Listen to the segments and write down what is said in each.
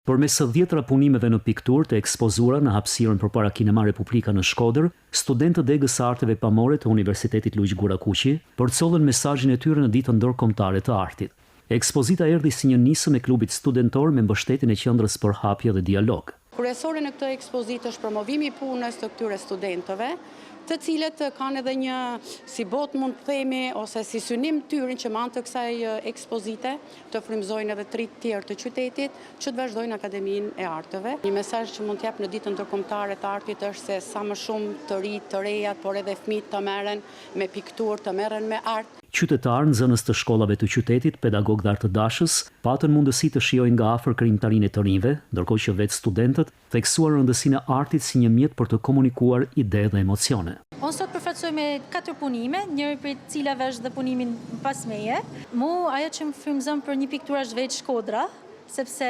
Përmes dhjetëra punimeve në pikturë të ekspozuara në hapësirën përpara Kinema Republika në Shkodër, studentë të degës së Arteve Pamore të Universitetit Luigj Gurakuqi, përcollën mesazhin e tyre në Ditën Ndërkombëtare të Artit. Ekspozita erdhi si një nisëm e klubit studentor me mbështetjen e Qendrës për Hapje dhe Dialog. Kryesore në këtë ekspozitë është promovimi i punës të këtyre studentëve, të cilët kanë edhe një si botë mund të themi ose si synim tyrin që me anë të kësaj ekspozite të frymëzojnë edhe të rinjtë tjerë të qytetit që të vazhdojnë Akademinë e Arteve. Një mesazh që mund të jap në Ditën Ndërkombëtare të Artit është se sa më shumë të rinjtë, të rejat, por edhe fëmijët të merren me pikturë, të merren me art. Qytetarë, nxënës të shkollave të qytetit, pedagogë dhe artëdashës, patën mundësi të shijojnë nga afër krijimtarinë e të rinjve, ndërkohë që vetë studentët theksuan rëndësinë e artit si një mjet për të komunikuar ide dhe emocione. Unë sot përfaqësoj me katër punime, njëri prej të cilave është dhe punimi pas meje. Mu ajo që më frymëzon për një pikturë është vetë Shkodra, sepse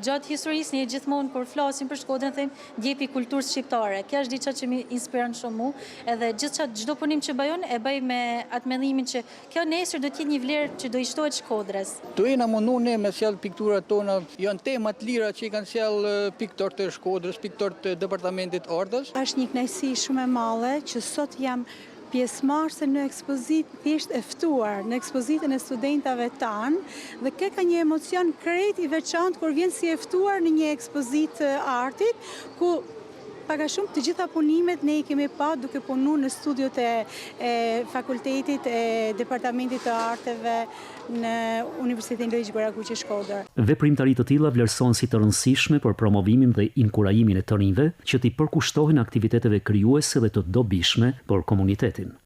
gjatë historisë ne gjithmonë kur flasim për Shkodrën themi djepi i kulturës shqiptare. Kjo është diçka që më inspiron shumë mu, edhe gjithçka çdo punim që bëj unë e bëj me atë mendimin që kjo nesër do të jetë një vlerë që do i shtohet Shkodrës. Tu jena mundu ne me sjell pikturat tona, janë tema të lira që i kanë sjell piktorët e Shkodrës, piktorët e Departamentit Artës. Është një kënaqësi shumë e madhe që sot jam pjesëmarrëse në ekspozitë, thjesht e ftuar në ekspozitën e studentave tanë dhe kjo ka një emocion krejt i veçantë kur vjen si e ftuar në një ekspozitë të artit, ku pak a shumë të gjitha punimet ne i kemi pa duke punu në studiot e fakultetit e Departamentit të Arteve në Universitetin Luigj Gurakuqi Shkodër. Veprimtari të tilla vlerësohen si të rëndësishme për promovimin dhe inkurajimin e të rinjve që t'i përkushtohen aktiviteteve krijuese dhe të dobishme për komunitetin.